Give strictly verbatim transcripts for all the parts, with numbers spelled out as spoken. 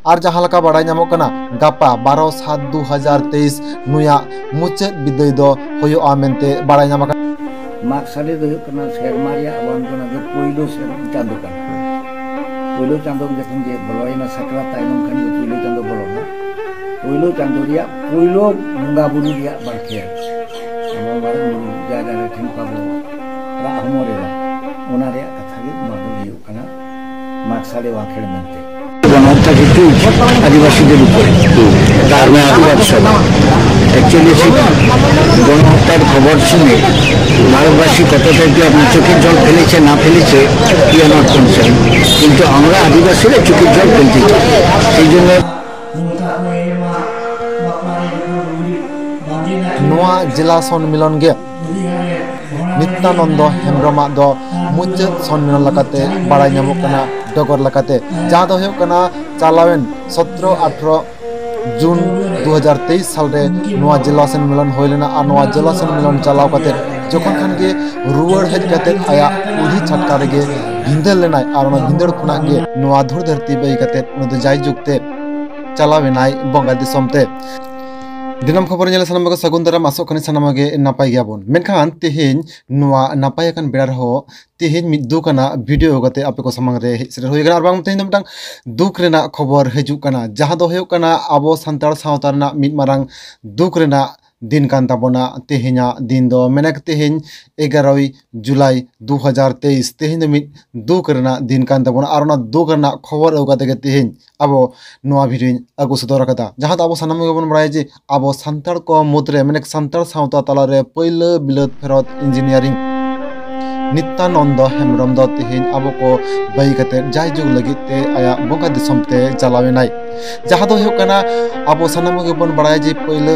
ᱟᱨ ᱡᱟᱦᱟᱸ ᱞᱮᱠᱟ ᱵᱟᱲᱟᱭ ᱧᱟᱢᱚᱜ ᱠᱟᱱᱟ, ᱜᱟᱯᱟ ᱵᱟᱨᱚ ᱥᱟᱛ ᱫᱩ ᱦᱟᱡᱟᱨ ᱛᱮᱭᱤᱥ ᱱᱩᱭᱟᱜ ᱢᱩᱪᱟᱹᱫ ᱵᱤᱫᱟᱹᱭ ᱫᱚ ᱦᱩᱭᱩᱜᱼᱟ ᱢᱮᱱᱛᱮ ᱵᱟᱲᱟᱭ ᱧᱟᱢ ᱟᱠᱟᱱᱟ᱾ ᱢᱟᱜᱽ ᱥᱟᱞᱮ ᱫᱚ ᱦᱩᱭᱩᱜ ᱠᱟᱱᱟ ᱥᱮᱨᱢᱟ ᱨᱮᱭᱟᱜ ᱟᱵᱚᱣᱟᱜ ᱫᱚ ᱯᱳᱭᱞᱳ ᱥᱮᱨᱢᱟ ᱪᱟᱸᱫᱳ ᱠᱟᱱᱟ᱾ ᱯᱳᱭᱞᱳ ᱪᱟᱸᱫᱳ ᱡᱚᱠᱷᱚᱱ ᱜᱮ ᱵᱚᱞᱚᱭᱮᱱᱟ, ᱥᱟᱠᱨᱟᱛ ᱛᱟᱭᱱᱚᱢ ᱠᱷᱟᱱ ᱜᱮ ᱯᱳᱭᱞᱳ ᱪᱟᱸᱫᱳ ᱵᱚᱞᱚᱱᱟ᱾ ᱯᱳᱭᱞᱳ ᱪᱟᱸᱫᱳ ᱨᱮᱭᱟᱜ ᱯᱳᱭᱞᱳ ᱵᱚᱸᱜᱟ ᱵᱩᱨᱩ ᱨᱮᱭᱟᱜ ᱵᱟᱨᱠᱷᱮᱲ ᱟᱵᱚ ᱢᱟᱨᱟᱝ ᱵᱩᱨᱩ ᱡᱟᱭᱜᱟ ᱨᱮ ᱴᱷᱮᱱ ᱠᱚ ᱟᱵᱚ ᱨᱟᱜ ᱦᱚᱢᱚᱨ ᱮᱫᱟ, ᱚᱱᱟ ᱨᱮᱭᱟᱜ ᱠᱟᱛᱷᱟ ᱜᱮ ᱱᱚᱣᱟ ᱫᱚ ᱦᱩᱭᱩᱜ ᱠᱟᱱᱟ ᱢᱟᱜᱽ ᱥᱟᱞᱮ ᱵᱟᱸᱠᱷᱮᱲ ᱢᱮᱱᱛᱮ᱾ ᱜᱚᱱᱚᱦᱚᱛᱟ কিন্তু আদিবাসীদের উপরে। তার মানে আদিবাসী। অ্যাকচুয়ালি সেই গণহত্যার খবর শুনে ভারতবাসী কতটা কি আপনার চোখের জল ফেলেছে না ফেলেছে, we are not concerned, কিন্তু আমরা আদিবাসীরা চোখের জল ফেলতে চাই। সেই জন্য ᱱᱚᱣᱟ ᱡᱮᱞᱟ ᱥᱚᱱᱢᱤᱞᱚᱱ ᱜᱮ ᱱᱤᱛᱭᱟᱱᱚᱱᱫᱚ ᱦᱮᱢᱵᱨᱚᱢᱟᱜ ᱫᱚ ᱢᱩᱪᱟᱹᱫ ᱥᱚᱱᱢᱤᱞᱚᱱ ᱞᱮᱠᱟᱛᱮ ᱵᱟᱲᱟᱭ ᱧᱟᱢᱚᱜ ᱠᱟᱱᱟ᱾ ᱰᱚᱜᱚᱨ ᱞᱮᱠᱟᱛᱮ, ᱡᱟᱦᱟᱸ ᱫᱚ ᱦᱩᱭᱩᱜ ᱠᱟᱱᱟ ᱪᱟᱞᱟᱣᱮᱱ ᱥᱚᱛᱨᱚ ᱟᱴᱷᱨᱚ ᱡᱩᱱ ᱫᱩ ᱦᱟᱡᱟᱨ ᱛᱮᱭᱤᱥ ᱥᱟᱞᱨᱮ ᱱᱚᱣᱟ ᱡᱮᱞᱟ ᱥᱚᱱᱢᱤᱞᱚᱱ ᱦᱩᱭ ᱞᱮᱱᱟ᱾ ᱟᱨ ᱱᱚᱣᱟ ᱡᱮᱞᱟ ᱥᱚᱱᱢᱤᱞᱚᱱ ᱪᱟᱞᱟᱣ ᱠᱟᱛᱮ ᱡᱚᱠᱷᱚᱱ ᱠᱷᱟᱱ ᱜᱮ ᱨᱩᱣᱟᱹᱲ ᱦᱮᱡ ᱠᱟᱛᱮ ᱟᱭᱟᱜ ᱠᱩᱞᱦᱤ ᱪᱷᱟᱴᱠᱟ ᱨᱮᱜᱮ ᱵᱷᱤᱸᱫᱟᱹᱲ ᱞᱮᱱᱟᱭ᱾ ᱟᱨ ᱚᱱᱟ ᱵᱷᱤᱸᱫᱟᱹᱲ ᱠᱷᱚᱱᱟᱜ ᱜᱮ ᱱᱚᱣᱟ ᱫᱷᱩᱲ ᱫᱷᱟᱹᱨᱛᱤ ᱵᱟᱹᱜᱤ ᱠᱟᱛᱮ ᱩᱱᱤ ᱫᱚ ᱡᱟᱭᱡᱩᱜᱽ ᱛᱮ ᱪᱟᱞᱟᱣ ᱮᱱᱟᱭ ᱵᱚᱸᱜᱟ ᱫᱤᱥᱚᱢ ᱛᱮ᱾ ᱫᱤᱱᱟᱹᱢ ᱠᱷᱚᱵᱚᱨ ᱧᱮᱞ ᱥᱟᱱᱟᱢ ᱠᱚ ᱥᱟᱹᱜᱩᱱ ᱫᱟᱨᱟᱢ, ᱟᱥᱚᱜ ᱠᱟᱹᱱᱟᱹᱧ ᱥᱟᱱᱟᱢ ᱜᱮ ᱱᱟᱯᱟᱭ ᱜᱮᱭᱟᱵᱚᱱ᱾ ᱢᱮᱱᱠᱷᱟᱱ ᱛᱮᱦᱮᱧ ᱱᱚᱣᱟ ᱱᱟᱯᱟᱭ ᱟᱠᱟᱱ ᱵᱮᱲᱟ ᱨᱮᱦᱚᱸ ᱛᱮᱦᱮᱧ ᱢᱤᱫ ᱫᱩᱠ ᱟᱱᱟᱜ ᱵᱷᱤᱰᱤᱭᱳ ᱠᱟᱛᱮ ᱟᱯᱮ ᱠᱚ ᱥᱟᱢᱟᱝ ᱨᱮ ᱦᱮᱡ ᱥᱮᱴᱮᱨ ᱦᱩᱭ ᱟᱠᱟᱱᱟ᱾ ᱟᱨ ᱵᱟᱝ ᱛᱮᱦᱮᱧ ᱫᱚ ᱢᱤᱫᱴᱟᱝ ᱫᱩᱠ ᱨᱮᱱᱟᱜ ᱠᱷᱚᱵᱚᱨ ᱦᱤᱡᱩᱜ ᱠᱟᱱᱟ, ᱡᱟᱦᱟᱸ ᱫᱚ ᱦᱩᱭᱩᱜ ᱠᱟᱱᱟ ᱟᱵᱚ ᱥᱟᱱᱛᱟᱲ ᱥᱟᱶᱛᱟ ᱨᱮᱱᱟᱜ ᱢᱤᱫ ᱢᱟᱨᱟᱝ ᱫᱩᱠ ᱨᱮᱱᱟᱜ ᱫᱤᱱ ᱠᱟᱱ ᱛᱟᱵᱚᱱᱟ ᱛᱮᱦᱮᱧᱟᱜ ᱫᱤᱱ ᱫᱚ᱾ ᱢᱮᱱᱮᱠ ᱛᱮᱦᱮᱧ ᱮᱜᱟᱨᱚᱭ ᱡᱩᱞᱟᱭ ᱫᱩ ᱦᱟᱡᱟᱨ ᱛᱮᱭᱤᱥ, ᱛᱮᱦᱮᱧ ᱫᱚ ᱢᱤᱫ ᱫᱩᱠ ᱨᱮᱱᱟᱜ ᱫᱤᱱ ᱠᱟᱱ ᱛᱟᱵᱚᱱᱟ᱾ ᱟᱨ ᱚᱱᱟ ᱫᱩᱠ ᱨᱮᱱᱟᱜ ᱠᱷᱚᱵᱚᱨ ᱟᱹᱜᱩ ᱠᱟᱛᱮ ᱜᱮ ᱛᱮᱦᱮᱧ ᱟᱵᱚ ᱱᱚᱣᱟ ᱵᱷᱤᱰᱤᱭᱳᱧ ᱟᱹᱜᱩ ᱥᱚᱫᱚᱨ ᱟᱠᱟᱫᱟ, ᱡᱟᱦᱟᱸ ᱫᱚ ᱟᱵᱚ ᱥᱟᱱᱟᱢ ᱜᱮᱵᱚᱱ ᱵᱟᱲᱟᱭᱟ ᱡᱮ ᱟᱵᱚ ᱥᱟᱱᱛᱟᱲ ᱠᱚ ᱢᱩᱫᱽᱨᱮ, ᱢᱟᱱᱮ ᱥᱟᱱᱛᱟᱲ ᱥᱟᱶᱛᱟ ᱛᱟᱞᱟᱨᱮ ᱯᱳᱭᱞᱳ ᱵᱤᱞᱟᱹᱛ ᱯᱷᱮᱨᱚᱛ ᱤᱧᱡᱤᱱᱤᱭᱟᱨᱤᱝ ᱱᱤᱛᱭᱟᱱᱚᱱᱫᱚ ᱦᱮᱢᱵᱨᱚᱢ ᱫᱚ ᱛᱮᱦᱮᱧ ᱟᱵᱚ ᱠᱚ ᱵᱟᱹᱜᱤ ᱠᱟᱛᱮ ᱡᱟᱭᱡᱩᱜᱽ ᱞᱟᱹᱜᱤᱫ ᱛᱮ ᱟᱭᱟᱜ ᱵᱚᱸᱜᱟ ᱫᱤᱥᱚᱢ ᱛᱮ ᱪᱟᱞᱟᱣ ᱮᱱᱟᱭ᱾ ᱡᱟᱦᱟᱸ ᱫᱚ ᱦᱩᱭᱩᱜ ᱠᱟᱱᱟ, ᱟᱵᱚ ᱥᱟᱱᱟᱢ ᱠᱚᱜᱮ ᱵᱚᱱ ᱵᱟᱲᱟᱭᱟ ᱡᱮ ᱯᱳᱭᱞᱳ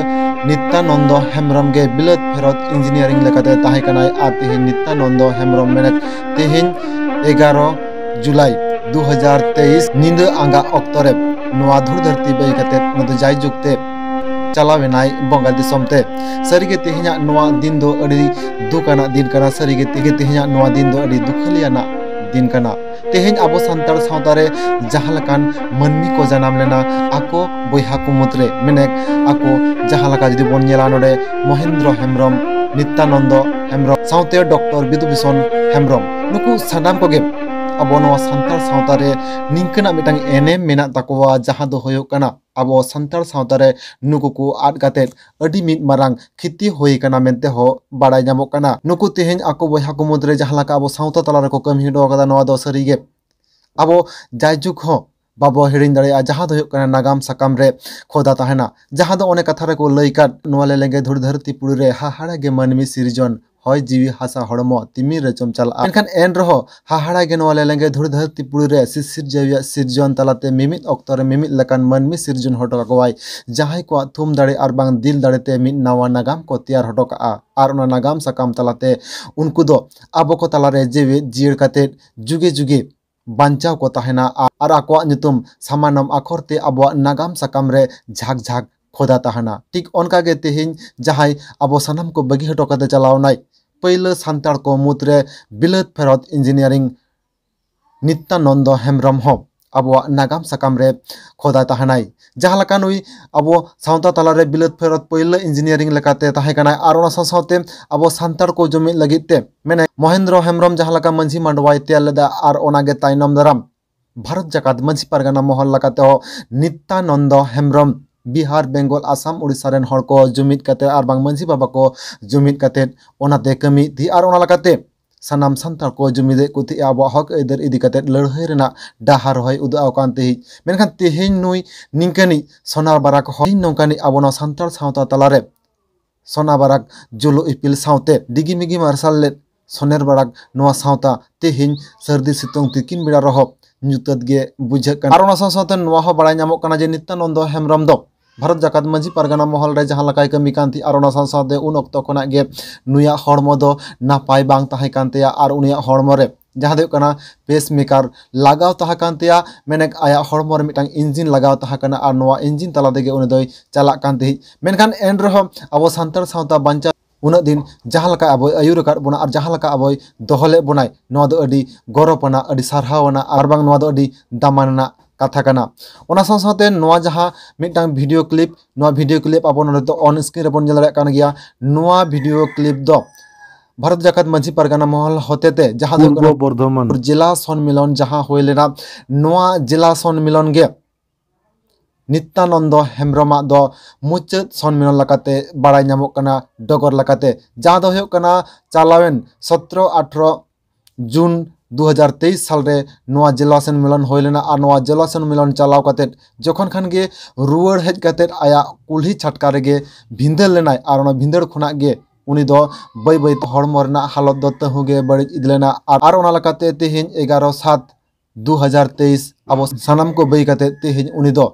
ᱱᱤᱛᱭᱟᱱᱚᱱᱫᱚ ᱦᱮᱢᱵᱨᱚᱢ ᱜᱮ ᱵᱤᱞᱟᱹᱛ ᱯᱷᱮᱨᱚᱛ ᱤᱧᱡᱤᱱᱤᱭᱟᱨᱤᱝ ᱞᱮᱠᱟᱛᱮ ᱛᱟᱦᱮᱸ ᱠᱟᱱᱟᱭ᱾ ᱟᱨ ᱛᱮᱦᱮᱧ ᱱᱤᱛᱭᱟᱱᱚᱱᱫᱚ ᱦᱮᱢᱵᱨᱚᱢ ᱢᱮᱱᱮᱫ ᱛᱮᱦᱮᱧ ᱮᱜᱟᱨᱚ ᱡᱩᱞᱟᱭ ᱫᱩ ᱦᱟᱡᱟᱨ ᱛᱮᱭᱤᱥ ᱧᱤᱫᱟᱹ ᱟᱸᱜᱟ ᱚᱠᱛᱚ ᱨᱮ ᱱᱚᱣᱟ ᱫᱷᱩᱲ ᱫᱷᱟᱹᱨᱛᱤ ᱵᱟᱹᱜᱤ ᱠᱟᱛᱮ ᱩᱱᱤ ᱫᱚ ᱡᱟᱭᱡᱩᱜᱽ ᱛᱮ ᱪᱟᱞᱟᱣ ᱮᱱᱟᱭ ᱵᱚᱸᱜᱟ ᱫᱤᱥᱚᱢ ᱛᱮ᱾ ᱥᱟᱹᱨᱤᱜᱮ ᱛᱮᱦᱮᱧᱟᱜ ᱱᱚᱣᱟ ᱫᱤᱱ ᱫᱚ ᱟᱹᱰᱤ ᱫᱩᱠ ᱟᱱᱟᱜ ᱫᱤᱱ ᱠᱟᱱᱟ᱾ ᱥᱟᱹᱨᱤᱜᱮ ᱛᱮᱜᱮ ᱛᱮᱦᱮᱧᱟᱜ ᱱᱚᱣᱟ ᱫᱤᱱ ᱫᱚ ᱟᱹᱰᱤ ᱫᱩᱠᱷᱟᱹᱞᱤ ᱟᱱᱟᱜ ᱫᱤᱱ ᱠᱟᱱᱟ᱾ ᱛᱮᱦᱮᱧ ᱟᱵᱚ ᱥᱟᱱᱛᱟᱲ ᱥᱟᱶᱛᱟ ᱨᱮ ᱡᱟᱦᱟᱸ ᱞᱮᱠᱟᱱ ᱢᱟᱹᱱᱢᱤ ᱠᱚ ᱡᱟᱱᱟᱢ ᱞᱮᱱᱟ, ᱟᱠᱚ ᱵᱚᱭᱦᱟ ᱠᱚ ᱢᱩᱫᱽᱨᱮ ᱢᱮᱱᱮᱠ ᱟᱠᱚ ᱡᱟᱦᱟᱸ ᱞᱮᱠᱟ ᱡᱩᱫᱤ ᱵᱚᱱ ᱧᱮᱞᱟ, ᱱᱚᱰᱮ ᱢᱚᱦᱮᱱᱫᱨᱚ ᱦᱮᱢᱵᱨᱚᱢ, ᱱᱤᱛᱭᱟᱱᱚᱱᱫᱚ ᱦᱮᱢᱵᱨᱚᱢ ᱥᱟᱶᱛᱮ ᱰᱚᱠᱴᱚᱨ ᱵᱤᱫᱩ ᱵᱷᱩᱥᱚᱱ ᱦᱮᱢᱵᱨᱚᱢ, ᱱᱩᱠᱩ ᱥᱟᱱᱟᱢ ᱠᱚᱜᱮ ᱟᱵᱚ ᱱᱚᱣᱟ ᱥᱟᱱᱛᱟᱲ ᱥᱟᱶᱛᱟ ᱨᱮ ᱱᱤᱝᱠᱟᱹᱱᱟᱜ ᱢᱤᱫᱴᱟᱝ ᱮᱱᱮᱢ ᱢᱮᱱᱟᱜ ᱛᱟᱠᱚᱣᱟ, ᱡᱟᱦᱟᱸ ᱫᱚ ᱦᱩᱭᱩᱜ ᱠᱟᱱᱟ ᱟᱵᱚ ᱥᱟᱱᱛᱟᱲ ᱥᱟᱶᱛᱟ ᱨᱮ ᱱᱩᱠᱩ ᱠᱚ ᱟᱫ ᱠᱟᱛᱮᱫ ᱟᱹᱰᱤ ᱢᱤᱫ ᱢᱟᱨᱟᱝ ᱠᱷᱤᱛᱤ ᱦᱩᱭ ᱠᱟᱱᱟ ᱢᱮᱱᱛᱮ ᱦᱚᱸ ᱵᱟᱲᱟᱭ ᱧᱟᱢᱚᱜ ᱠᱟᱱᱟ᱾ ᱱᱩᱠᱩ ᱛᱮᱦᱮᱧ ᱟᱠᱚ ᱵᱚᱭᱦᱟ ᱠᱚ ᱢᱩᱫᱽᱨᱮ ᱡᱟᱦᱟᱸ ᱞᱮᱠᱟ ᱟᱵᱚ ᱥᱟᱶᱛᱟ ᱛᱟᱞᱟ ᱨᱮᱠᱚ ᱠᱟᱹᱢᱤ ᱦᱚᱴᱚ ᱟᱠᱟᱫᱟ, ᱱᱚᱣᱟ ᱫᱚ ᱥᱟᱹᱨᱤᱜᱮ ᱟᱵᱚ ᱡᱟᱭᱡᱩᱜᱽ ᱦᱚᱸ ᱵᱟᱵᱚ ᱦᱤᱲᱤᱧ ᱫᱟᱲᱮᱭᱟᱜᱼᱟ, ᱡᱟᱦᱟᱸ ᱫᱚ ᱦᱩᱭᱩᱜ ᱠᱟᱱᱟ ᱱᱟᱜᱟᱢ ᱥᱟᱠᱟᱢ ᱨᱮ ᱠᱷᱚᱫᱟ ᱛᱟᱦᱮᱱᱟ᱾ ᱡᱟᱦᱟᱸ ᱫᱚ ᱚᱱᱮ ᱠᱟᱛᱷᱟ ᱨᱮᱠᱚ ᱞᱟᱹᱭ ᱠᱟᱫ, ᱱᱚᱣᱟ ᱞᱮᱞᱮᱝᱜᱮ ᱫᱷᱩᱲᱤ ᱫᱷᱟᱹᱨᱛᱤ ᱯᱩᱨᱤ ᱨᱮ ᱦᱟᱦᱟᱲᱟ ᱜᱮ ᱢᱟᱹᱱᱢᱤ ᱥᱤᱨᱡᱚᱱ, ᱦᱚᱭ ᱡᱤᱣᱤ ᱦᱟᱥᱟ ᱦᱚᱲᱢᱚ ᱛᱤᱢᱤᱨ ᱨᱮ ᱪᱚᱢ ᱪᱟᱞᱟᱜᱼᱟ᱾ ᱢᱮᱱᱠᱷᱟᱱ ᱮᱱ ᱨᱮᱦᱚᱸ ᱦᱟᱦᱟᱲᱟ ᱜᱮ ᱱᱚᱣᱟ ᱞᱮᱞᱮᱝᱜᱮ ᱫᱷᱩᱲᱤ ᱫᱷᱟᱹᱨᱛᱤ ᱯᱩᱨᱤ ᱨᱮ ᱥᱤᱥᱤᱨ ᱡᱟᱹᱣᱤᱭᱟᱜ ᱥᱤᱨᱡᱚᱱ ᱛᱟᱞᱟᱛᱮ ᱢᱤᱢᱤᱫ ᱚᱠᱛᱚ ᱨᱮ ᱢᱤᱢᱤᱫ ᱞᱮᱠᱟᱱ ᱢᱟᱹᱱᱢᱤ ᱥᱤᱨᱡᱚᱱ ᱦᱚᱴᱚ ᱠᱟᱠᱚᱣᱟᱭ, ᱡᱟᱦᱟᱸᱭ ᱠᱚᱣᱟᱜ ᱛᱷᱩᱢ ᱫᱟᱲᱮ ᱟᱨ ᱵᱟᱝ ᱫᱤᱞ ᱫᱟᱲᱮᱛᱮ ᱢᱤᱫ ᱱᱟᱣᱟ ᱱᱟᱜᱟᱢ ᱠᱚ ᱛᱮᱭᱟᱨ ᱦᱚᱴᱚ ᱠᱟᱜᱼᱟ᱾ ᱟᱨ ᱚᱱᱟ ᱱᱟᱜᱟᱢ ᱥᱟᱠᱟᱢ ᱛᱟᱞᱟᱛᱮ ᱩᱱᱠᱩ ᱫᱚ ᱟᱵᱚ ᱠᱚ ᱛᱟᱞᱟᱨᱮ ᱡᱮᱣᱮᱫ ᱡᱤᱭᱟᱹᱲ ᱠᱟᱛᱮ ᱡᱩᱜᱮ ᱡᱩᱜᱮ ᱵᱟᱧᱪᱟᱣ ᱠᱚ ᱛᱟᱦᱮᱱᱟ ᱟᱨ ᱟᱠᱚᱣᱟᱜ ᱧᱩᱛᱩᱢ ᱥᱟᱢᱟᱱᱚᱢ ᱟᱠᱷᱚᱨ ᱛᱮ ᱟᱵᱚᱣᱟᱜ ᱱᱟᱜᱟᱢ ᱥᱟᱠᱟᱢ ᱨᱮ ᱡᱷᱟᱠ ᱡᱷᱟᱠ ᱠᱷᱚᱫᱟ ᱛᱟᱦᱮᱱᱟ᱾ ᱴᱷᱤᱠ ᱚᱱᱠᱟ ᱜᱮ ᱛᱮᱦᱮᱧ ᱡᱟᱦᱟᱸᱭ ᱟᱵᱚ ᱥᱟᱱᱟᱢ ᱠᱚ ᱵᱟᱹᱜᱤ ᱦᱚᱴᱚ ᱠᱟᱛᱮ ᱪᱟᱞᱟᱣ ᱮᱱᱟᱭ, ᱯᱟᱹᱭᱞᱟᱹ ᱥᱟᱱᱛᱟᱲ ᱠᱚ ᱢᱩᱫᱽᱨᱮ ᱵᱤᱞᱟᱹᱛ ᱯᱷᱮᱨᱚᱛ ᱤᱧᱡᱤᱱᱤᱭᱟᱨᱤᱝ ᱱᱤᱛᱭᱟᱱᱚᱱᱫᱚ ᱦᱮᱢᱵᱨᱚᱢ ᱦᱚᱸ ᱟᱵᱚᱣᱟᱜ ᱱᱟᱜᱟᱢ ᱥᱟᱠᱟᱢ ᱨᱮ ᱠᱷᱚᱫᱟ ᱛᱟᱦᱮᱱᱟᱭ᱾ ᱡᱟᱦᱟᱸ ᱞᱮᱠᱟ ᱱᱩᱭ ᱟᱵᱚ ᱥᱟᱶᱛᱟ ᱛᱟᱞᱟᱨᱮ ᱵᱤᱞᱟᱹᱛ ᱯᱷᱮᱨᱚᱛ ᱯᱳᱭᱞᱳ ᱤᱧᱡᱤᱱᱤᱭᱟᱨᱤᱝ ᱞᱮᱠᱟᱛᱮ ᱛᱟᱦᱮᱸ ᱠᱟᱱᱟᱭ, ᱟᱨ ᱚᱱᱟ ᱥᱟᱶ ᱥᱟᱶᱛᱮ ᱟᱵᱚ ᱥᱟᱱᱛᱟᱲ ᱠᱚ ᱡᱩᱢᱤᱫ ᱞᱟᱹᱜᱤᱫ ᱛᱮ ᱢᱮᱱᱟᱭ ᱢᱚᱦᱮᱱᱫᱨᱚ ᱦᱮᱢᱵᱨᱚᱢ ᱡᱟᱦᱟᱸ ᱞᱮᱠᱟ ᱢᱟᱹᱡᱷᱤ ᱢᱟᱰᱣᱟᱭ ᱛᱮᱭᱟᱨ ᱞᱮᱫᱟ, ᱟᱨ ᱚᱱᱟᱜᱮ ᱛᱟᱭᱱᱚᱢ ᱫᱟᱨᱟᱢ ᱵᱷᱟᱨᱚᱛ ᱡᱟᱠᱟᱛ ᱢᱟᱹᱡᱷᱤ ᱯᱟᱨᱜᱟᱱᱟ ᱢᱚᱦᱚᱞ ᱞᱮᱠᱟᱛᱮ ᱦᱚᱸ ᱱᱤᱛᱭᱟᱱᱚᱱᱫᱚ ᱦᱮᱢᱵᱨᱚᱢ ᱵᱤᱦᱟᱨ, ᱵᱮᱝᱜᱚᱞ, ᱟᱥᱟᱢ, ᱩᱲᱤᱥᱥᱟ ᱨᱮᱱ ᱦᱚᱲ ᱠᱚ ᱡᱩᱢᱤᱫ ᱠᱟᱛᱮ ᱟᱨ ᱵᱟᱝ ᱢᱟᱹᱡᱷᱤ ᱵᱟᱵᱟ ᱠᱚ ᱡᱩᱢᱤᱫ ᱠᱟᱛᱮ ᱚᱱᱟᱛᱮ ᱠᱟᱹᱢᱤ ᱤᱫᱤ, ᱟᱨ ᱚᱱᱟ ᱞᱮᱠᱟᱛᱮ ᱥᱟᱱᱟᱢ ᱥᱟᱱᱛᱟᱲ ᱠᱚ ᱡᱩᱢᱤᱫᱮᱫ ᱠᱚ ᱛᱟᱦᱮᱸᱜᱼᱟ, ᱟᱵᱚᱣᱟᱜ ᱦᱚᱠ ᱟᱹᱭᱫᱟᱹᱨ ᱤᱫᱤ ᱠᱟᱛᱮ ᱞᱟᱹᱲᱦᱟᱹᱭ ᱨᱮᱱᱟᱜ ᱰᱟᱦᱟᱨ ᱦᱚᱸᱭ ᱩᱫᱩᱜ ᱟᱠᱟᱱ ᱛᱟᱦᱮᱸᱫ᱾ ᱢᱮᱱᱠᱷᱟᱱ ᱛᱮᱦᱮᱧ ᱱᱩᱭ ᱱᱤᱝᱠᱟᱹᱱᱤᱡ ᱥᱚᱱᱟ ᱵᱟᱨᱟᱠ ᱦᱚᱲ, ᱛᱮᱦᱮᱧ ᱱᱚᱝᱠᱟᱱᱤᱡ ᱟᱵᱚ ᱱᱚᱣᱟ ᱥᱟᱱᱛᱟᱲ ᱥᱟᱶᱛᱟ ᱛᱟᱞᱟᱨᱮ ᱥᱚᱱᱟ ᱵᱟᱨᱟᱠ ᱡᱩᱞᱩ ᱤᱯᱤᱞ ᱥᱟᱶᱛᱮ ᱰᱤᱜᱤ ᱢᱤᱜᱤ ᱢᱟᱨᱥᱟᱞ ᱞᱮᱫ ᱥᱚᱱᱮᱨ ᱵᱟᱨᱟᱠ ᱱᱚᱣᱟ ᱥᱟᱶᱛᱟ ᱛᱮᱦᱮᱧ ᱥᱟᱹᱨᱫᱤ ᱥᱤᱛᱩᱝ ᱛᱤᱠᱤᱱ ᱵᱮᱲᱟ ᱨᱮᱦᱚᱸ ᱧᱩᱛᱟᱹᱛ ᱜᱮ ᱵᱩᱡᱷᱟᱹᱜ ᱠᱟᱱᱟ᱾ ᱟᱨ ᱚᱱᱟ ᱥᱟᱶ ᱥᱟᱶᱛᱮ ᱱᱚᱣᱟ ᱦᱚᱸ ᱵᱟᱲᱟᱭ ᱧᱟᱢᱚᱜ ᱠᱟᱱᱟ ᱡᱮ ᱱᱤᱛᱭᱟᱱᱚᱱᱫᱚ ᱦᱮᱢᱵᱨᱚᱢ ᱫᱚ ᱵᱷᱟᱨᱚᱛ ᱡᱟᱠᱟᱛ ᱢᱟᱹᱡᱷᱤ ᱯᱟᱨᱜᱟᱱᱟ ᱢᱚᱦᱚᱞ ᱨᱮ ᱡᱟᱦᱟᱸ ᱞᱮᱠᱟᱭ ᱠᱟᱹᱢᱤ ᱠᱟᱱ ᱛᱟᱦᱮᱸᱫ, ᱟᱨ ᱚᱱᱟ ᱥᱟᱶ ᱥᱟᱶᱛᱮ ᱩᱱ ᱚᱠᱛᱚ ᱠᱷᱚᱱᱟᱜ ᱜᱮ ᱱᱩᱭᱟᱜ ᱦᱚᱲᱢᱚ ᱫᱚ ᱱᱟᱯᱟᱭ ᱵᱟᱝ ᱛᱟᱦᱮᱸ ᱠᱟᱱ ᱛᱟᱭᱟ, ᱟᱨ ᱩᱱᱤᱭᱟᱜ ᱦᱚᱲᱢᱚ ᱨᱮ ᱡᱟᱦᱟᱸ ᱫᱚ ᱦᱩᱭᱩᱜ ᱠᱟᱱᱟ ᱯᱮᱥ ᱢᱮᱠᱟᱨ ᱞᱟᱜᱟᱣ ᱛᱟᱦᱮᱸ ᱠᱟᱱ ᱛᱟᱭᱟ, ᱢᱮᱱᱮᱠ ᱟᱭᱟᱜ ᱦᱚᱲᱢᱚ ᱨᱮ ᱢᱤᱫᱴᱟᱝ ᱤᱧᱡᱤᱱ ᱞᱟᱜᱟᱣ ᱛᱟᱦᱮᱸ ᱠᱟᱱᱟ, ᱟᱨ ᱱᱚᱣᱟ ᱤᱧᱡᱤᱱ ᱛᱟᱞᱟ ᱛᱮᱜᱮ ᱩᱱᱤ ᱫᱚᱭ ᱪᱟᱞᱟᱜ ᱠᱟᱱ ᱛᱟᱦᱮᱸᱫ᱾ ᱢᱮᱱᱠᱷᱟᱱ ᱮᱱ ᱨᱮᱦᱚᱸ ᱟᱵᱚ ᱥᱟᱱᱛᱟᱲ ᱥᱟᱶᱛᱟ ᱵᱟᱧᱪᱟᱣ ᱩᱱᱟᱹᱜ ᱫᱤᱱ ᱡᱟᱦᱟᱸ ᱞᱮᱠᱟ ᱟᱵᱚᱭ ᱟᱹᱭᱩᱨ ᱟᱠᱟᱫ ᱵᱚᱱᱟ ᱟᱨ ᱡᱟᱦᱟᱸ ᱞᱮᱠᱟ ᱟᱵᱚᱭ ᱫᱚᱦᱚ ᱞᱮᱫ ᱵᱚᱱᱟᱭ, ᱱᱚᱣᱟ ᱫᱚ ᱟᱹᱰᱤ ᱜᱚᱨᱚᱵᱽ ᱟᱱᱟᱜ, ᱟᱹᱰᱤ ᱥᱟᱨᱦᱟᱣ ᱟᱱᱟᱜ ᱟᱨ ᱵᱟᱝ ᱱᱚᱣᱟ ᱫᱚ ᱟᱹᱰᱤ ᱫᱟᱢᱟᱱ ᱟᱱᱟᱜ ᱠᱟᱛᱷᱟ ᱠᱟᱱᱟ᱾ ᱚᱱᱟ ᱥᱟᱶ ᱥᱟᱶᱛᱮ ᱱᱚᱣᱟ ᱡᱟᱦᱟᱸ ᱢᱤᱫᱴᱟᱝ ᱵᱷᱤᱰᱤᱭᱳ ᱠᱞᱤᱯ, ᱱᱚᱣᱟ ᱵᱷᱤᱰᱤᱭᱳ ᱠᱞᱤᱯ ᱟᱵᱚ ᱱᱚᱰᱮ ᱫᱚ ᱚᱱ ᱥᱠᱨᱤᱱ ᱨᱮᱵᱚᱱ ᱧᱮᱞ ᱫᱟᱲᱮᱭᱟᱜ ᱠᱟᱱ ᱜᱮᱭᱟ᱾ ᱱᱚᱣᱟ ᱵᱷᱤᱰᱤᱭᱳ ᱠᱞᱤᱯ ᱫᱚ ᱵᱷᱟᱨᱚᱛ ᱡᱟᱠᱟᱛ ᱢᱟᱹᱡᱷᱤ ᱯᱟᱨᱜᱟᱱᱟ ᱢᱚᱦᱚᱞ ᱦᱚᱛᱮᱛᱮ ᱡᱟᱦᱟᱸ ᱫᱚ ᱦᱩᱭᱩᱜ ᱠᱟᱱᱟ ᱯᱩᱨᱵᱚ ᱵᱚᱨᱫᱷᱚᱢᱟᱱ ᱡᱮᱞᱟ ᱥᱚᱱᱢᱤᱞᱚᱱ ᱡᱟᱦᱟᱸ ᱦᱩᱭ ᱞᱮᱱᱟ, ᱱᱚᱣᱟ ᱡᱮᱞᱟ ᱥᱚᱱᱢᱤᱞᱚᱱ ᱜᱮ ᱱᱤᱛᱭᱟᱱᱚᱱᱫᱚ ᱦᱮᱢᱵᱨᱚᱢᱟᱜ ᱫᱚ ᱢᱩᱪᱟᱹᱫ ᱥᱚᱱᱢᱤᱞᱚᱱ ᱞᱮᱠᱟᱛᱮ ᱵᱟᱲᱟᱭ ᱧᱟᱢᱚᱜ ᱠᱟᱱᱟ᱾ ᱰᱚᱜᱚᱨ ᱞᱮᱠᱟᱛᱮ ᱡᱟᱦᱟᱸ ᱫᱚ ᱦᱩᱭᱩᱜ ᱠᱟᱱᱟ ᱪᱟᱞᱟᱣᱮᱱ ᱥᱚᱛᱨᱚ ᱟᱴᱷᱨᱚ ᱡᱩᱱ ᱫᱩ ᱦᱟᱡᱟᱨ ᱛᱮᱭᱤᱥ ᱥᱟᱞᱨᱮ ᱱᱚᱣᱟ ᱡᱮᱞᱟ ᱥᱚᱱᱢᱤᱞᱚᱱ ᱦᱩᱭ ᱞᱮᱱᱟ᱾ ᱟᱨ ᱱᱚᱣᱟ ᱡᱮᱞᱟ ᱥᱚᱱᱢᱤᱞᱚᱱ ᱪᱟᱞᱟᱣ ᱠᱟᱛᱮ ᱡᱚᱠᱷᱚᱱ ᱠᱷᱟᱱ ᱜᱮ ᱨᱩᱣᱟᱹᱲ ᱦᱮᱡ ᱠᱟᱛᱮ ᱟᱭᱟᱜ ᱠᱩᱞᱦᱤ ᱪᱷᱟᱴᱠᱟ ᱨᱮᱜᱮ ᱵᱷᱤᱸᱫᱟᱹᱲ ᱞᱮᱱᱟᱭ᱾ ᱟᱨ ᱚᱱᱟ ᱵᱷᱤᱸᱫᱟᱹᱲ ᱠᱷᱚᱱᱟᱜ ᱜᱮ ᱩᱱᱤ ᱫᱚ ᱵᱟᱹᱭ ᱵᱟᱹᱭᱛᱮ ᱦᱚᱲᱢᱚ ᱨᱮᱱᱟᱜ ᱦᱟᱞᱚᱛ ᱫᱚ ᱛᱟᱹᱦᱩ ᱜᱮ ᱵᱟᱹᱲᱤᱡ ᱤᱫᱤ ᱞᱮᱱᱟ᱾ ᱟᱨ, ᱟᱨ ᱚᱱᱟ ᱞᱮᱠᱟᱛᱮ ᱛᱮᱦᱮᱧ ᱮᱜᱟᱨᱚ ᱥᱟᱛ ᱫᱩ ᱦᱟᱡᱟᱨ ᱛᱮᱭᱤᱥ ᱟᱵᱚ ᱥᱟᱱᱟᱢ ᱠᱚ ᱵᱟᱹᱭ ᱠᱟᱛᱮ ᱛᱮᱦᱮᱧ ᱩᱱᱤ ᱫᱚ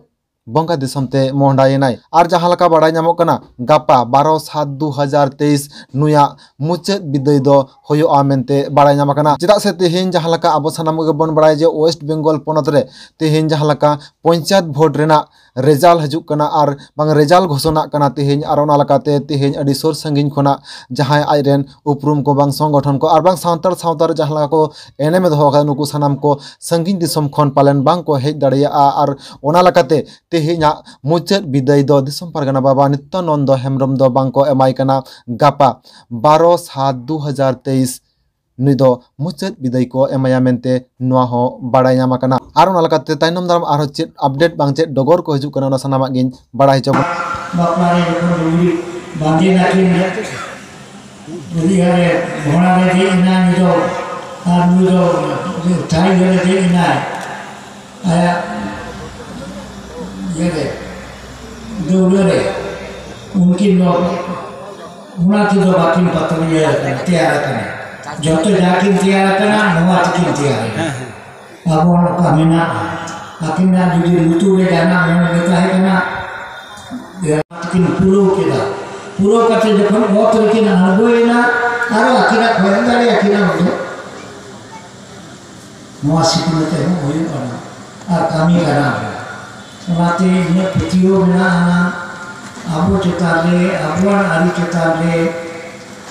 ᱵᱚᱸᱜᱟ ᱫᱤᱥᱚᱢ ᱛᱮ ᱢᱚᱦᱰᱟᱭᱮᱱᱟᱭ᱾ ᱟᱨ ᱡᱟᱦᱟᱸ ᱞᱮᱠᱟ ᱵᱟᱲᱟᱭ ᱧᱟᱢᱚᱜ ᱠᱟᱱᱟ, ᱜᱟᱯᱟ ᱵᱟᱨᱚ ᱥᱟᱛ ᱫᱩ ᱦᱟᱡᱟᱨ ᱛᱮᱭᱤᱥ ᱱᱩᱭᱟᱜ ᱢᱩᱪᱟᱹᱫ ᱵᱤᱫᱟᱹᱭ ᱫᱚ ᱦᱩᱭᱩᱜᱼᱟ ᱢᱮᱱᱛᱮ ᱵᱟᱲᱟᱭ ᱧᱟᱢ ᱟᱠᱟᱱᱟ᱾ ᱪᱮᱫᱟᱜ ᱥᱮ ᱛᱮᱦᱮᱧ ᱡᱟᱦᱟᱸ ᱞᱮᱠᱟ ᱟᱵᱚ ᱥᱟᱱᱟᱢ ᱠᱚᱜᱮ ᱵᱚᱱ ᱵᱟᱲᱟᱭᱟ ᱡᱮ ᱳᱭᱮᱥᱴ ᱵᱮᱝᱜᱚᱞ ᱯᱚᱱᱚᱛ ᱨᱮ ᱛᱮᱦᱮᱧ ᱡᱟᱦᱟᱸ ᱞᱮᱠᱟ ᱯᱚᱧᱪᱟᱭᱮᱛ ᱵᱷᱳᱴ ᱨᱮᱱᱟᱜ ᱨᱮᱡᱟᱞ ᱦᱤᱡᱩᱜ ᱠᱟᱱᱟ ᱟᱨ ᱵᱟᱝ ᱨᱮᱡᱟᱞ ᱜᱷᱳᱥᱚᱱᱟᱜ ᱠᱟᱱᱟ ᱛᱮᱦᱮᱧ᱾ ᱟᱨ ᱚᱱᱟ ᱞᱮᱠᱟᱛᱮ ᱛᱮᱦᱮᱧ ᱟᱹᱰᱤ ᱥᱩᱨ ᱥᱟᱺᱜᱤᱧ ᱠᱷᱚᱱᱟᱜ ᱡᱟᱦᱟᱸᱭ ᱟᱡᱨᱮᱱ ᱩᱯᱨᱩᱢ ᱠᱚ ᱵᱟᱝ ᱥᱚᱝᱜᱚᱴᱷᱚᱱ ᱠᱚ ᱟᱨ ᱵᱟᱝ ᱥᱟᱱᱛᱟᱲ ᱥᱟᱶᱛᱟ ᱨᱮ ᱡᱟᱦᱟᱸ ᱞᱮᱠᱟ ᱠᱚ ᱮᱱᱮᱢ ᱮ ᱫᱚᱦᱚ ᱟᱠᱟᱫᱟ, ᱱᱩᱠᱩ ᱥᱟᱱᱟᱢ ᱠᱚ ᱥᱟᱺᱜᱤᱧ ᱫᱤᱥᱚᱢ ᱠᱷᱚᱱ ᱯᱟᱞᱮᱱ ᱵᱟᱝ ᱠᱚ ᱦᱮᱡ ᱫᱟᱲᱮᱭᱟᱜᱼᱟ᱾ ᱟᱨ ᱚᱱᱟ ᱞᱮᱠᱟᱛᱮ ᱛᱮᱦᱮᱧᱟᱜ ᱢᱩᱪᱟᱹᱫ ᱵᱤᱫᱟᱹᱭ ᱫᱚ ᱫᱤᱥᱚᱢ ᱯᱟᱨᱜᱟᱱᱟ ᱵᱟᱵᱟ ᱱᱤᱛᱭᱟᱱᱚᱱᱫᱚ ᱦᱮᱢᱵᱨᱚᱢ ᱫᱚ ᱵᱟᱝ ᱠᱚ ᱮᱢᱟᱭ ᱠᱟᱱᱟ᱾ ᱜᱟᱯᱟ ᱵᱟᱨᱚ ᱥᱟᱛ ᱫᱩ ᱦᱟᱡᱟᱨ ᱛᱮᱭᱤᱥ ᱱᱩᱭ ᱫᱚ ᱢᱩᱪᱟᱹᱫ ᱵᱤᱫᱟᱹᱭ ᱠᱚ ᱮᱢᱟᱭᱟ ᱢᱮᱱᱛᱮ ᱱᱚᱣᱟ ᱦᱚᱸ ᱵᱟᱲᱟᱭ ᱧᱟᱢ ᱟᱠᱟᱱᱟ᱾ ᱟᱨ ᱚᱱᱟ ᱞᱮᱠᱟᱛᱮ ᱛᱟᱭᱱᱚᱢ ᱫᱟᱨᱟᱢ ᱟᱨᱦᱚᱸ ᱪᱮᱫ ᱟᱯᱰᱮᱴ ᱵᱟᱝ ᱪᱮᱫ ᱰᱚᱜᱚᱨ ᱠᱚ ᱦᱤᱡᱩᱜ ᱠᱟᱱᱟ, ᱚᱱᱟ ᱥᱟᱱᱟᱢᱟᱜ ᱜᱤᱧ ᱵᱟᱲᱟᱭ ᱦᱚᱪᱚ ᱵᱚᱱᱟ᱾ ᱵᱟᱯᱞᱟ ᱨᱮ ᱡᱚᱠᱷᱚᱱ ᱞᱩᱜᱽᱲᱤ ᱵᱟᱸᱫᱮ ᱱᱟᱠᱤᱱ, ᱵᱩᱫᱷᱤ ᱦᱟᱨᱮ ᱜᱷᱚᱲᱟ ᱨᱮ ᱫᱮᱡ ᱮᱱᱟᱭ ᱩᱱᱤ ᱫᱚ, ᱟᱨ ᱱᱩᱭ ᱫᱚ ᱛᱷᱟᱹᱨᱤ ᱨᱮ ᱫᱮᱡ ᱮᱱᱟᱭ ᱟᱭᱟᱜ ᱤᱭᱟᱹ ᱨᱮ, ᱫᱟᱹᱣᱲᱟᱹ ᱨᱮ᱾ ᱩᱱᱠᱤᱱ ᱫᱚ ᱚᱱᱟ ᱛᱮᱫᱚ ᱵᱟᱹᱠᱤᱱ ᱯᱟᱛᱞᱤᱭᱟᱹ ᱟᱠᱟᱱᱟ, ᱛᱮᱭᱟᱨ ᱟᱠᱟᱱᱟ᱾ ᱡᱚᱛᱚ ᱡᱟ ᱠᱤᱱ ᱛᱮᱭᱟᱨ ᱟᱠᱟᱱᱟ, ᱱᱚᱣᱟ ᱛᱮᱠᱤᱱ ᱛᱮᱭᱟᱨ ᱟᱠᱟᱱᱟ᱾ ᱟᱵᱚ ᱱᱚᱝᱠᱟ ᱢᱮᱱᱟᱜᱼᱟ᱾ ᱟᱹᱠᱤᱱᱟᱜ ᱡᱩᱫᱤ ᱞᱩᱛᱩᱨ ᱨᱮ ᱡᱟᱦᱟᱱᱟᱜ ᱢᱮᱱ ᱨᱮ ᱛᱟᱦᱮᱸ ᱠᱟᱱᱟ, ᱠᱤᱱ ᱯᱩᱨᱟᱹᱣ ᱠᱮᱫᱟ᱾ ᱯᱩᱨᱟᱹᱣ ᱠᱟᱛᱮ ᱡᱚᱠᱷᱚᱱ ᱚᱛ ᱨᱮᱠᱤᱱ ᱟᱬᱜᱚᱭᱮᱱᱟ, ᱟᱨᱚ ᱟᱹᱠᱤᱱᱟᱜ ᱠᱷᱚᱭ ᱫᱟᱲᱮ ᱟᱹᱠᱤᱱᱟᱜ ᱢᱚᱫᱽᱫᱷᱮ᱾ ᱱᱚᱣᱟ ᱥᱤᱠᱷᱱᱟᱹᱛ ᱮᱢᱚᱜ ᱦᱩᱭᱩᱜ ᱠᱟᱱᱟ ᱟᱨ ᱠᱟᱹᱢᱤ ᱠᱟᱱᱟ ᱵᱚᱱ᱾ ᱚᱱᱟᱛᱮ ᱤᱧᱟᱹᱜ ᱯᱟᱹᱛᱭᱟᱹᱣ ᱢᱮᱱᱟᱜᱼᱟ, ᱟᱵᱚ ᱪᱮᱛᱟᱱ ᱨᱮ, ᱟᱵᱚᱣᱟᱜ ᱟᱹᱨᱤ ᱪᱮᱛᱟᱱ ᱨᱮ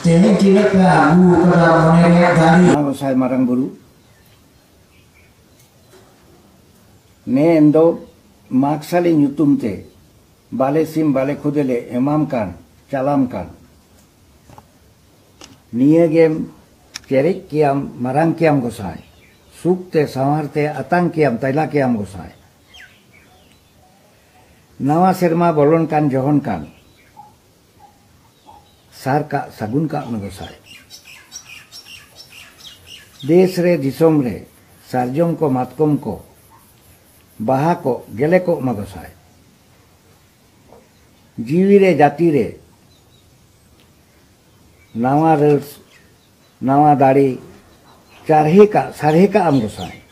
ᱛᱮᱦᱮᱧ ᱛᱤᱱᱟᱹᱜ ᱯᱮ ᱟᱹᱜᱩ ᱟᱠᱟᱫᱟ ᱢᱚᱱᱮ ᱨᱮᱭᱟᱜ ᱫᱟᱲᱮ? ᱢᱟ ᱜᱚᱸᱥᱟᱭ ᱢᱟᱨᱟᱝ ᱵᱩᱨᱩ, ᱱᱮ ᱮᱱ ᱫᱚ ᱢᱟᱜᱽᱥᱟᱞᱤ ᱧᱩᱛᱩᱢ ᱛᱮ ᱵᱟᱞᱮ ᱥᱤᱢ ᱵᱟᱞᱮ ᱠᱷᱩᱫᱮ ᱞᱮ ᱮᱢᱟᱢ ᱠᱟᱱ, ᱪᱟᱞᱟᱢ ᱠᱟᱱ᱾ ᱱᱤᱭᱟᱹ ᱜᱮᱢ ᱪᱮᱨᱮᱡ ᱠᱮᱭᱟᱢ ᱢᱟᱨᱟᱝ ᱠᱮᱭᱟᱢ ᱜᱚᱸᱥᱟᱭ, ᱥᱩᱠ ᱛᱮ ᱥᱟᱶᱟᱨ ᱛᱮ ᱟᱛᱟᱝ ᱠᱮᱭᱟᱢ ᱛᱟᱭᱞᱟ ᱠᱮᱭᱟᱢ ᱜᱚᱸᱥᱟᱭ᱾ ᱱᱟᱣᱟ ᱥᱮᱨᱢᱟ ᱵᱚᱞᱚᱱ ᱠᱟᱱ ᱡᱚᱦᱚᱱ ᱠᱟᱱ, ᱥᱟᱨ ᱠᱟᱜ ᱥᱟᱹᱜᱩᱱ ᱠᱟᱜ ᱢᱮ ᱜᱚᱸᱥᱟᱭ᱾ ᱫᱮᱥ ᱨᱮ ᱫᱤᱥᱚᱢ ᱨᱮ ᱥᱟᱨᱡᱚᱢ ᱠᱚ ᱢᱟᱛᱠᱚᱢ ᱠᱚ ᱵᱟᱦᱟ ᱠᱚ ᱜᱮᱞᱮ ᱠᱚᱜ ᱢᱟ ᱜᱚᱸᱥᱟᱭ᱾ ᱡᱤᱣᱤ ᱨᱮ ᱡᱟᱹᱛᱤ ᱨᱮ ᱱᱟᱣᱟ ᱨᱟᱹᱲ, ᱱᱟᱣᱟ ᱫᱟᱲᱮ ᱪᱟᱨᱦᱮ ᱠᱟᱜ, ᱥᱟᱨᱦᱮ ᱠᱟᱜ ᱟᱢ ᱜᱚᱸᱥᱟᱭ᱾